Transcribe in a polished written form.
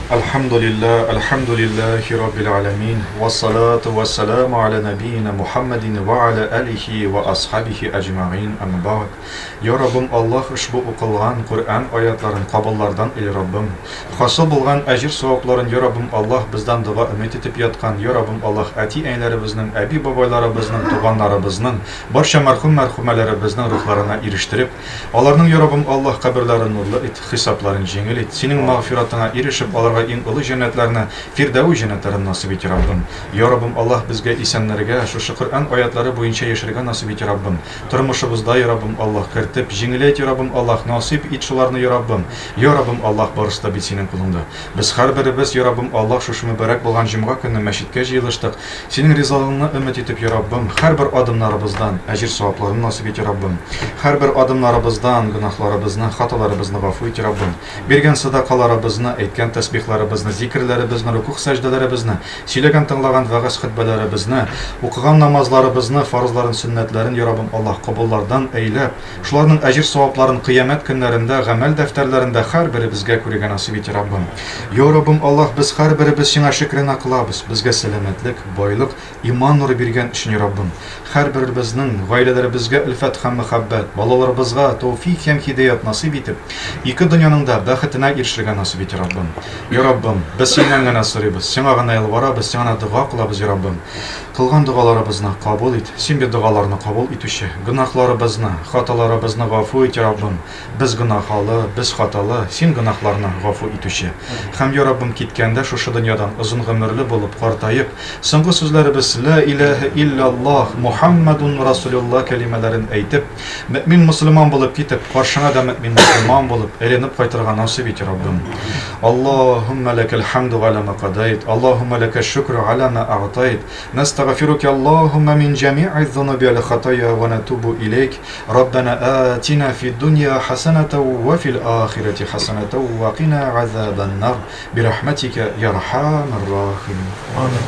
Әлхәмдүлилләһ, әлхәмдүлилләһи раббил галәмин, вассалату вассаламу аля нәбиина Мухаммадин ва аля алихи ва асхабихи әҗмәгыйн, әмма бәгъд. Я Раббым Аллаһ, ошбу укылган Коръән аятларын кабуллардан ил, Раббым. Хасил булган әҗер-савапларын, я Раббым Аллаһ, бездән дога өмет итеп яткан, я Раббым Аллаһ, әти-әниләребезнең, әби-бабайларыбызның, туганнарыбызның, барча мәрхүм-мәрхүмәләребезнең рухларына ирештереп, Аларның, йа Раббым Аллаһ, каберләрен нурлы ит, хисапларын җиңел ит, Синең мәгъфиратыңа ирешеп, аларга иң олы җәннәтләрне, Фирдәүс җәннәтләрен насыйп ит, йа Раббым. Йа Раббым Аллаһ, безгә исәннәргә, шушы Коръән аятлары буенча яшәргә насыйп ит, йа Раббым. Тормышыбызда, йа Раббым Аллаһ, кертеп, җиңеләйт, йа Раббым Аллаһ, насыйп ит шуларны, йа Раббым. Йа Раббым Аллаһ, барысы да бит Синең кулыңда. Без һәрберебез, йа Раббым Аллаһ, шушы мөбарәк булган җомга көнне мәчеткә җыелыштык. Синең ризалыгыңны өмет итеп, йа Раббым, һәрбер адымнарыбыздан әҗер-савапларны насыйп ит, йа Раббым. Һәрбер адымнарыбыздан гөнаһларыбызны, хаталарыбызны гафу ит, йа Раббым. Биргән садакаларыбызны, әйткән тәсбихларыбызны, зикерләребезне, рукугъ-сәҗдәләребезне, сөйләгән-тыңлаган вәгазь-хөтбәләребезне, укыган намазларыбызны, фарызларын, сөннәтләрен, йа Раббым Аллаһ, кабуллардан әйләп, шуларның әҗер-савапларын кыямәт көннәрендә гамәл дәфтәрләрендә һәрберебезгә күрергә насыйп ит, Раббым. Йа Раббым Аллаһ, без һәрберебез Сиңа шөкрана кылабыз, безгә сәламәтлек, байлык, иман нуры биргән өчен, йа Раббым. Һәрберебезнең гаиләләребезгә өлфәт һәм мәхәббәт, балаларыбызга тәүфик һәм һидаять насыйп итеп, ике дөньяның да бәхетенә ирешергә насыйп ит, йа Раббым. Йа Раббым, без Синнән генә сорыйбыз, Сиңа гына ялварабыз, Сиңа гына дога кылабыз, йа Раббым. Кылган догаларыбызны кабул ит, Син бит догаларны кабул итүче. Гөнаһларыбызны, хаталарыбызны гафу ит, йа Раббым. Без гөнаһалы, без хаталы, Син гөнаһларны гафу итүче. Һәм, йа Раббым, киткәндә шушы дөньядан озын гомерле булып, картаеп, соңгы сүзләребез Лә иләһә илляллаһ, Мухаммадун Расулуллаһ кәлимәләрен әйтеп, мөэмин-мөселман булып китеп, каршыңа да мөэмин-мөселман булып, әйләнеп кайтырга насыйп ит, йа Раббым. Аллаһуммә ләкәл хәмду галә ма кадайт, Аллаһуммә ләкәш шөкрү галә ма әгътайт, нәстәгъфируке Аллаһуммә мин җәми'из зунуби вәл хатая вә нәтубу иләйк, Раббәнә атина фид дунья хәсәнәтәү вә фил ахирәти хәсәнәтәү вә кина газабән нар, бирәхмәтикә йә архамәр рахимин. Амин.